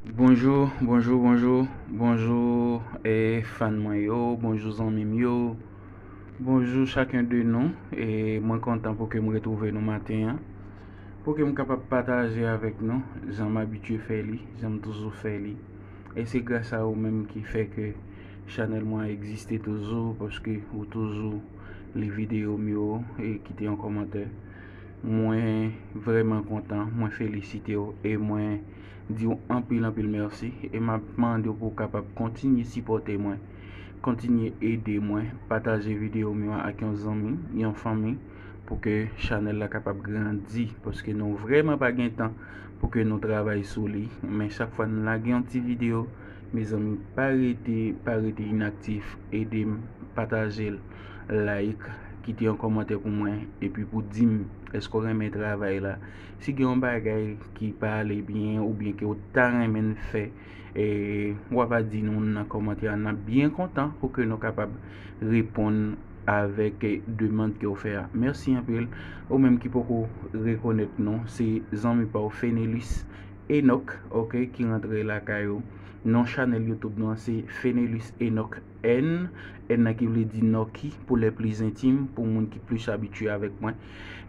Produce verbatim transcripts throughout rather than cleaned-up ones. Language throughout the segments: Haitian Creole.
Bonjou, bonjou, bonjou, bonjou, e fan mwen yo, bonjou zanmi m yo, bonjou chacun de nous, e mwen kontan pou ke m retwouve nou maten an, pou ke m kapab pataje avèk nou, jan m abitye fè li, jan m toujou fè li, e se gras a ou menm ki fè ke chanèl mwen egziste toujou, paske ou toujou li videyo m yo, e kite yon kòmantè. Mwen vrèman kontan, mwen felisite w, e mwen di w anpil, anpil mèsi, e m ap mande w pou w kapab kontinye sipòte mwen, kontinye ede mwen, pataje videyo m yo ak yon zanmi, yon fanmi, pou ke chanèl la kapab grandi, paske nou vrèman pa gen tan pou ke nou travay sou li, men chak fwa n lage yon ti videyo, mezanmi, pa rete, pa rete inaktif, ede m, pataje l, like, kite yon kòmantè pou mwen, epi pou di m, èske w renmen travay la? Si gen yon bagay ki pa ale byen oubyen ke w ta renmen n fè, e w ap di nou nan kòmantè a, n ap byen kontan pou ke nou kapab reponn avèk demann ke w fè a. Mèsi anpil. Ou menm ki poko rekonèt nou, se zanmi pa w Fenelus Enoch, ok, ki rantre lakay ou. Non chanèl YouTube nou an se Fenelus Enoch N. N nan ki vle di Noki pou les plus intimes, pou moun ki plis abitye avèk mwen.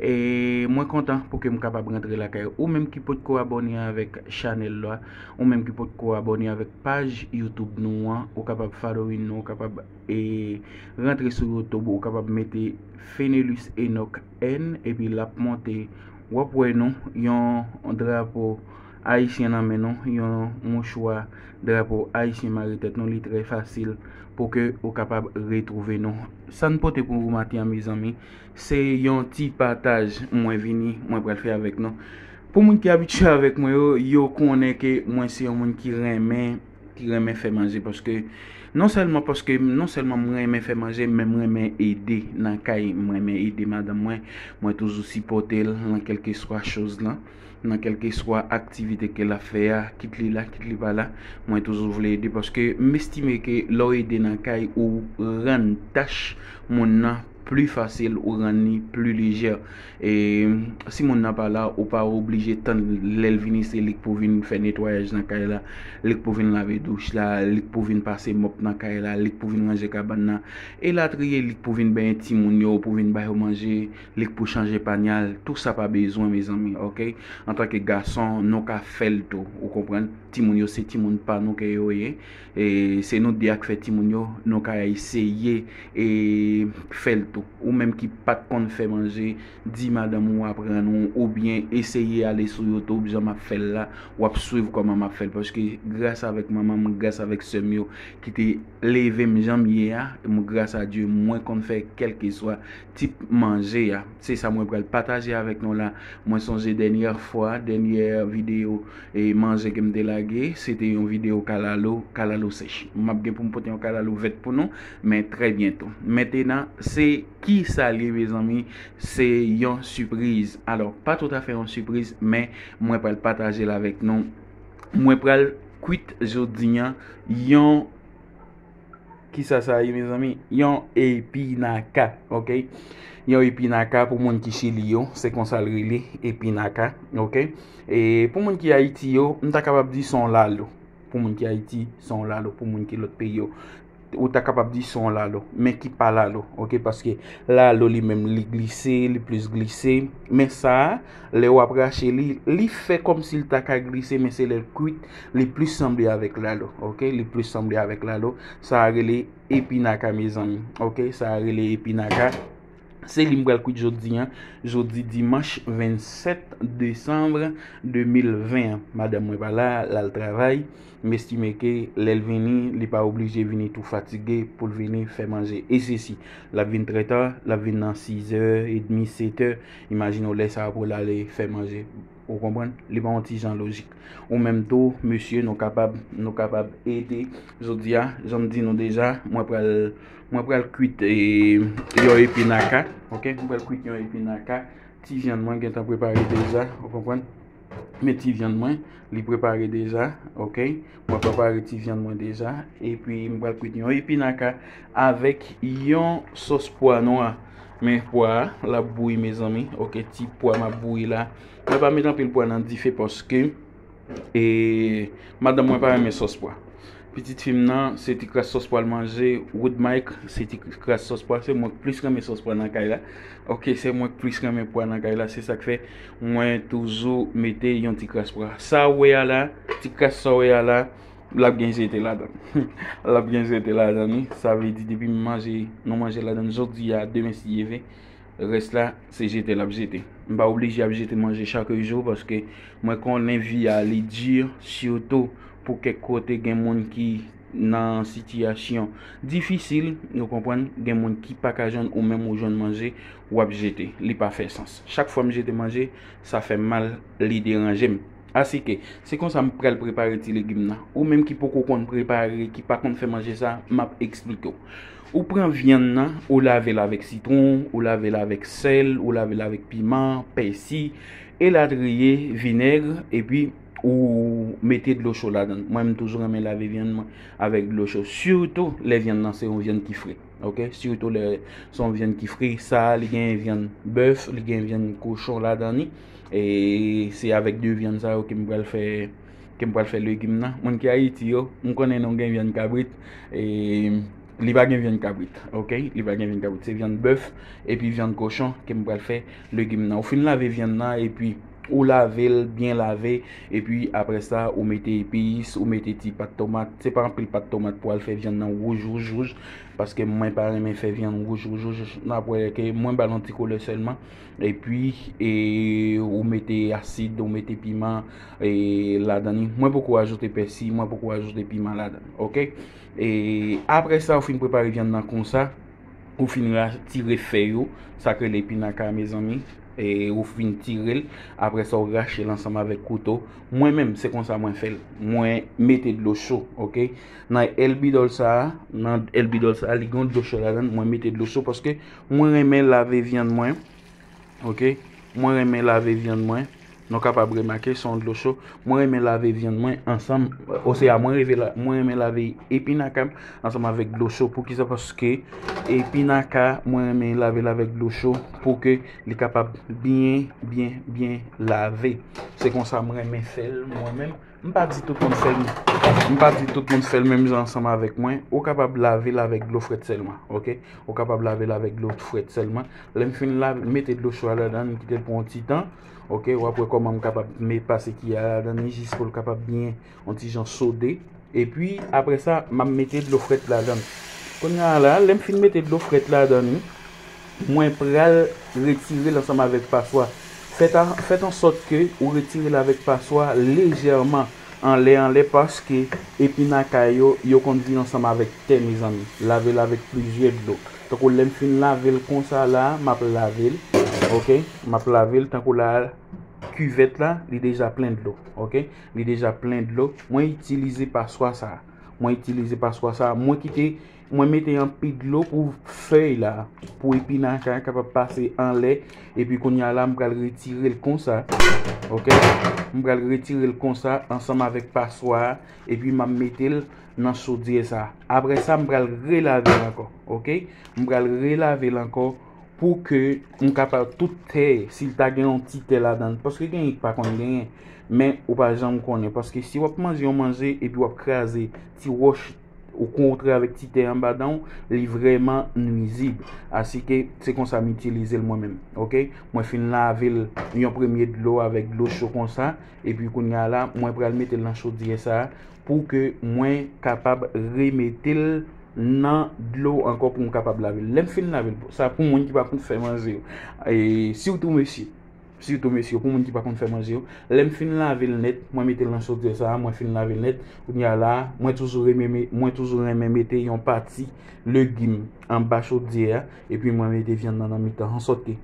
E mwen kontan pou ke m kapab rantre lakay ou. Ou menm ki potko abòne avèk chanèl la, ou menm ki potko abòne avèk paj YouTube nou an, ou kapab following nou, ou kapab e rantre sou YouTube, ou kapab mete Fenelus Enoch N, epi l ap monte. W ap wè nou, yon drapo ayisyen nan men nou, yon mouchwa drapo ayisyen mare tèt nou, li trè fasil pou ke ou kapab retwouve nou. Sa n pote pou ou maten an, mezanmi, se yon ti pataj mwen vini, mwen pral fè avèk nou. Pou moun ki abitye avèk mwen yo, yo konnen ke mwen se yon moun ki renmen, ki renmen fè manje, paske non sèlman, paske non sèlman m renmen fè manje, men m renmen ede nan kay, m renmen ede madanm mwen, mwen toujou sipòte l nan kèlkeswa choz lan, nan kèlkeswa aktivite ke l ap fè a, kit li la, kit li pa la, mwen toujou vle ede, paske m estime ke lè w ede nan kay, ou rann tach moun nan pli fasil, ou rann li pli lejè. E si moun nan pa la, ou pa oblije tann lè l vini, se li k pou vin fè netwayaj nan kay la, li k pou vin lave douch la, li k pou vin pase mòp nan kay la, li k pou vin ranje kabann nan, elatriye, li k pou vin benyen timoun yo, pou vin ba yo manje, li k pou chanje panyal, tou sa pa bezwen, mezanmi, ok? Antanke gason, nou ka fè l tou, ou konprann? Timoun yo se timoun pa nou ke yo ye. E se nou de a k fè timoun yo, nou ka eseye e fè l tou. Ou menm ki pa t konn fè manje, di madanm ou aprann ou, oubyen eseye ale sou YouTube, jan m ap fè l la, w ap swiv kòman m ap fè l. Paske gras avèk manman m, gras avèk sè m yo ki te leve m jan m ye a, m, gras a Dye, mwen konn fè kèlkeswa tip manje a. Se sa mwen pral pataje avèk nou la. Mwen sonje dènyè fwa, dènyè videyo e manje ke m te lage, se te yon videyo kalalou, kalalou sèch. M ap gen pou m pote yon kalalou vèt pou nou, men trè byento. Mentenan, se ki sa l ye, mezanmi? Se yon sipriz. Alò, pa toutafè yon sipriz, men mwen pral pataje l avèk nou. Mwen pral kwit jodi a yon Kisa sa ye, mezanmi? Yon epinaka, ok? Yon epinaka pou moun ki Chili yo, se konsa l rele, epinaka, ok? E pou moun ki Ayiti yo, m ta kapab di se yon lalo. Pou moun ki Ayiti, se yon lalo. Pou moun ki lòt peyi yo, ou ta kapab di se yon lalo, men ki pa lalo, ok? Paske lalo li menm, li glise, li plis glise. Men sa a, lè w ap rache li, li fè kòmsi l ta ka glise, men se lè l kwit, li plis sanble avèk lalo, ok? Li plis sanble avèk lalo. Sa a rele epinaka, mezanmi, ok? Sa a rele epinaka. Se li m pral kwit jodi a, jodi dimanch vennsèt desanm de mil ven an. Madanm mwen pa la, l al travay. M estime ke lè l vini, li pa oblije vini tou fatige pou l vini fè manje. E se si l ap vin trè ta, l ap vin nan sizè edmi, setè. Imajine w lè sa a pou l ale fè manje. Ou konprann? Li pa yon ti jan lojik. Ou menm tou, mesye, nou kapab, nou kapab ede. Jodi a, jan m di nou deja, mwen pral, mwen pral kwit e, yon epinaka. Ok? Mwen pral kwit yon epinaka. Ti vyann mwen gentan prepare deja. Ou konprann? Men ti vyann mwen, li prepare deja, ok? Mwen prepare ti vyann mwen deja. Epi m pral kwit yon epinaka avèk yon sòs pwa nwa. Men pwa a, l ap bouyi, mezanmi. Ok, ti pwa m ap bouyi la. Mwen pa met anpil pwa nan dife paske E madanm mwen pa renmen sòs pwa. Pitit fi m nan, se ti kras sòs pwa l manje. Wood Mike, se ti kras sòs pwa. Se mwen k plis renmen sòs pwa nan kay la. Ok, se mwen k plis renmen pwa nan kay la. Se sa k fè mwen toujou mete yon ti kras pwa. Sa w wè a la, ti kras sa w wè a la, l ap gen jete ladan l. L ap gen jete ladan l, wi. Sa vle di, depi m manje, nou manje ladan l jodi a, demen si Dye vle, rès la, se jete l ap jete. M pa oblije ap jete manje chak jou, paske mwen konnen vi a, li di, sitou pou kèk kote gen moun ki nan sitiyasyon difisil, nou konprann, gen moun ki pa ka jwenn, ou menm ou jwenn manje, w ap jete. Li pa fè sans. Chak fwa m jete manje, sa fè m mal, li deranje m. Asike, se konsa m pral prepare ti legim nan. Ou menm ki poko konn prepare, ki pa konn fè manje sa, m ap eksplike w. Ou pran vyann nan, ou lave l avèk sitwon, ou lave l avèk sèl, ou lave l avèk piman, pèsi, elatriye, vinèg, epi ou mete dlo cho ladan l. Mwen, m toujou renmen lave vyann mwen avèk dlo cho, sitou lè vyann nan se yon vyann ki fre. Ok? Sitou lè se yon vyann ki fre, sa a, li gen vyann bèf, li gen vyann kochon ladan li. E se avèk de vyann sa yo ke m pral fè, ke m pral fè legim nan. Moun ki Ayiti yo, m konnen nou gen vyann kabrit. E li pa gen vyann kabrit, ok? Li pa gen vyann kabrit. Se vyann bèf epi vyann kochon ke m pral fè legim nan. Ou fin lave vyann nan epi ou lave l byen lave. Epi apre sa, ou mete epis, ou mete ti pat tomat. Se pa anpil pat tomat pou al fè vyann nan wouj, wouj, wouj. Paske mwen pa renmen fè vyann wouj, wouj, wouj. N ap wè ke mwen ba l yon ti koulè sèlman. Epi, e, ou mete asid, ou mete piman, e, ladan li. Mwen poko ajoute pèsi, mwen poko ajoute piman ladan. Ok? E, apre sa, ou fin prepare vyann nan konsa. Ou fin retire fèy yo, sa k rele epinaka, mezanmi. E, ou fin tire l. Apre sa, ou rache l ansanm avèk kouto. Mwen menm, se konsa mwen fè l. Mwen mete dlo cho, ok? Nan èl bidòl sa a, nan èl bidòl sa a, li gen dlo cho ladan l. Mwen mete dlo cho paske mwen renmen lave vyann mwen. Ok? Mwen renmen lave vyann mwen. Nou kapab remake, se yon dlo cho. Mwen renmen lave vyann mwen ansanm, osea, mwen reve la, mwen renmen lave epinaka m ansanm avèk dlo cho. Poukisa? Paske epinaka, mwen renmen lave l avèk dlo cho pou ke li kapab byen, byen, byen lave. Se konsa mwen renmen fè l mwen menm. M pa di tout moun fè l, m pa di tout moun fè l menm jan ansanm avèk mwen. Ou kapab lave l avèk dlo frèt sèlman, ok? Ou kapab lave l avèk dlo frèt sèlman. Lè m fin lave, mete dlo cho a ladan, m kite l pou yon ti tan, ok? W ap wè kòman m kapab me-, pase kiyè a ladan li jis pou l kapab byen yon ti jan sode. Epi, apre sa, m ap mete dlo frèt ladan. Kounye a la, lè m fin mete dlo frèt ladan li, mwen pral retire l ansanm avèk paswa. Fèt a, fèt an sòt ke ou retire l avèk paswa lejèman anlè, anlè, paske epinaka yo, yo konn vin ansanm avèk tè, mezanmi. Lave l avèk plizyè dlo. Tankou lè m fin lave l konsa la, m ap lave l, ok? M ap lave l tankou la, kivèt la, li deja plen dlo, ok? Li deja plen dlo. Mwen itilize paswa sa a. Mwen itilize paswa sa a. Mwen kite, mwen mete anpil dlo pou fèy la, pou epinaka kapab pase anlè. Epi kounye a la, m pral retire l konsa. Ok? M pral retire l konsa ansanm avèk paswa a. Epi m ap mete l nan chodyè sa a. Apre sa, m pral relave l ankò. Ok? M pral relave l ankò pou ke m kapab tout tè, si l ta gen yon ti tè ladan l, paske genyen ki pa konn genyen, men ou pa janm konnen, paske si w ap manje yon manje epi w ap kraze ti wòch ou kontre avèk ti tè anba dan w, li vrèman nwizib. Asike, se konsa m itilize l mwen menm, ok? Mwen fin lave l yon premye dlo avèk dlo cho konsa, epi kounye a la, mwen pral mete l nan chodyè sa a, pou ke mwen kapab remete l nan dlo ankò pou m kapab lave l. Lè m fin lave l, sa pou moun ki pa konn fè manje yo. E sitou mesye. Sitou mesye, pou moun ki pa konn fè manje yo. Lè m fin lave l nèt, mwen mete l nan chodyè sa a, mwen fin lave l nèt. Kounye a la, mwen toujou renmen, mwen toujou renmen mete yon pati legim anba chodyè a, epi mwen mete vyann nan nan mitan, ansòt ke,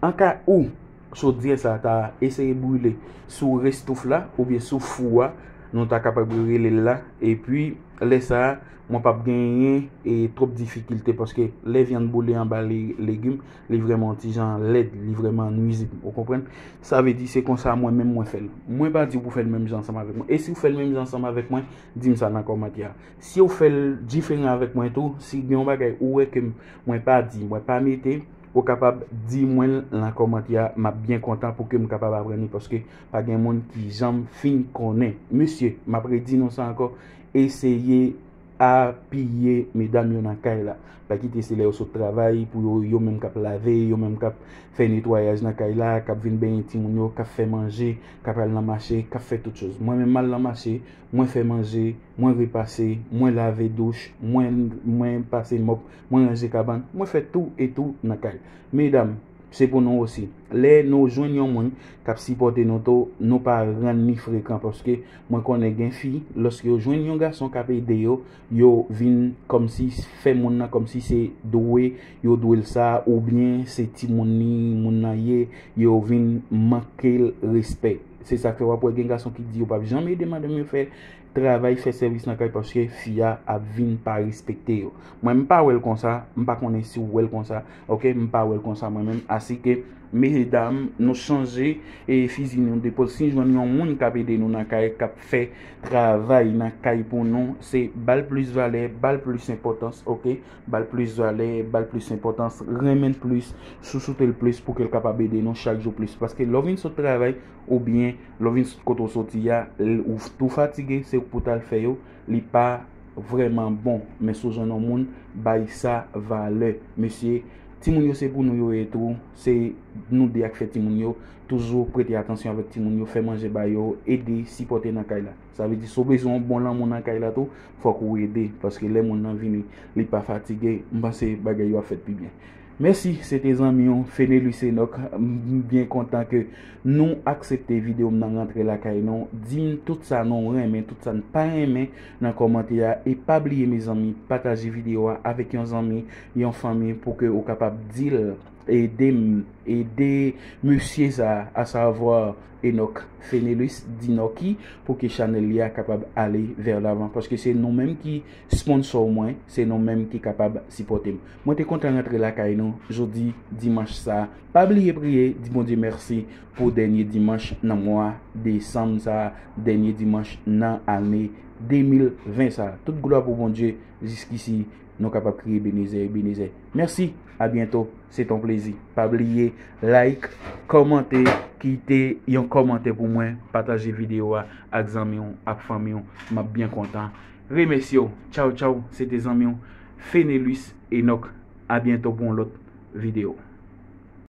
an ka ou, chodyè sa ta eseye brile sou restouf la oubyen sou fou a, nou ta kapab rele l la. Epi, lè sa a, mwen p ap genyen e twòp difikilte, paske lè vyann boule anba le-, legim, li vrèman yon ti jan lèd, li vrèman nwizib, ou konprann? Sa vle di se konsa mwen menm mwen fè l. Mwen pa di w pou fè l menm jan ansanm avèk mwen. E si w fè l menm jan ansanm avèk mwen, di m sa nan kòmantè a. Si w fè l diferan avèk mwen tou, si gen yon bagay ou wè ke m-, mwen pa di, mwen pa mete, Ou kapab di mwen l nan kòmantè a, m ap byen kontan pou ke m kapab aprann li, paske pa gen moun ki janm fin konnen. Mesye, m ap redi nou sa ankò, eseye apiye medam yo nan kay la. Pa kite se lè yo sot travay pou yo, yo menm k ap lave, yo menm k ap fè netwayaj nan kay la, k ap vin benyen timoun yo, k ap fè manje, k ap al nan mache, k ap fè tout choz. Mwen menm m al nan mache, mwen fè manje, mwen repase, mwen lave douch, mwen, mwen pase mòp, mwen ranje kabann, mwen fè tou e tou nan kay. Medam, se pou nou osi. Lè nou jwenn yon moun k ap sipòte nou tou, nou pa rann li frekan, paske mwen konnen gen fi, lòske yo jwenn yon gason k ap ede yo, yo vin kòmsi fè moun nan kòmsi se dwe, yo dwe l sa, oubyen se timoun li, moun nan ye, yo vin manke l respè. Se sa k fè w ap wè gen gason ki di yo p ap janm ede madanm yo fè travay, fè sèvis nan kay, paske fi a ap vin pa respekte yo. Mwen, m pa wè l konsa, m pa konnen si w wè l konsa, oke, m pa wè l konsa mwen menm. Asike, medam, nou chanje e fizi nou de pòz. Si n jwenn yon moun k ap ede nou nan kay, k ap fè travay nan kay pou nou, se ba l plis valè, ba l plis enpòtans, oke? Ba l plis valè, ba l plis enpòtans, renmen l plis, chouchoute l plis pou ke l kapab ede nou chak jou plis. Paske lè w vin sot travay, oubyen lè w vin sot kote w soti a, l-, ou tou fatige, se pou t al fè yo, li pa vrèman bon. Men si w jwenn yon moun, bay sa valè. Mesye, timoun yo se pou nou yo ye tou, se nou de ak fè timoun yo, toujou prete atansyon avèk timoun yo, fè manje ba yo, ede, sipòte nan kay la. Sa vle di, si w bezwen yon bon lanmou nan kay la tou, fòk ou ede, paske lè moun nan vini, li pa fatige, m panse bagay yo ap fèt pi byen. Mèsi, se te zanmi w, Fenelus Enoch. M byen kontan ke nou aksepte videyo m nan rantre lakay nou. Di m tout sa nou renmen, tout sa n pa renmen nan kòmantè a. E pa bliye, mezanmi, pataje videyo a avèk yon zanmi, yon fanmi, pou ke ou kapab di l, ede m, ede mesye sa a, asavwa Enoch Fenelus Dinoki, pou ke chanèl li a kapab ale vè lavan. Paske se nou menm ki sponsò mwen, se nou menm ki kapab sipòte m. Mwen te kontan rantre lakay nou jodi dimanch sa a. Pa bliye priye, di Bondye mèsi pou dènye dimanch nan mwa desanm sa a, dènye dimanch nan ane de mil ven sa a. Tout glwa pou Bondye, jiskisi nou kapab kriye Ebenezè, Ebenezè. Mèsi, a byento, se ton plezi. Pa bliye like, kòmante, kite yon kòmantè pou mwen, pataje videyo a ak zanmi w, ak fanmi w. M ap byen kontan remèsye w. Tchaw, tchaw, se te zanmi w, Fenelus Enoch. A byento pou yon lòt videyo.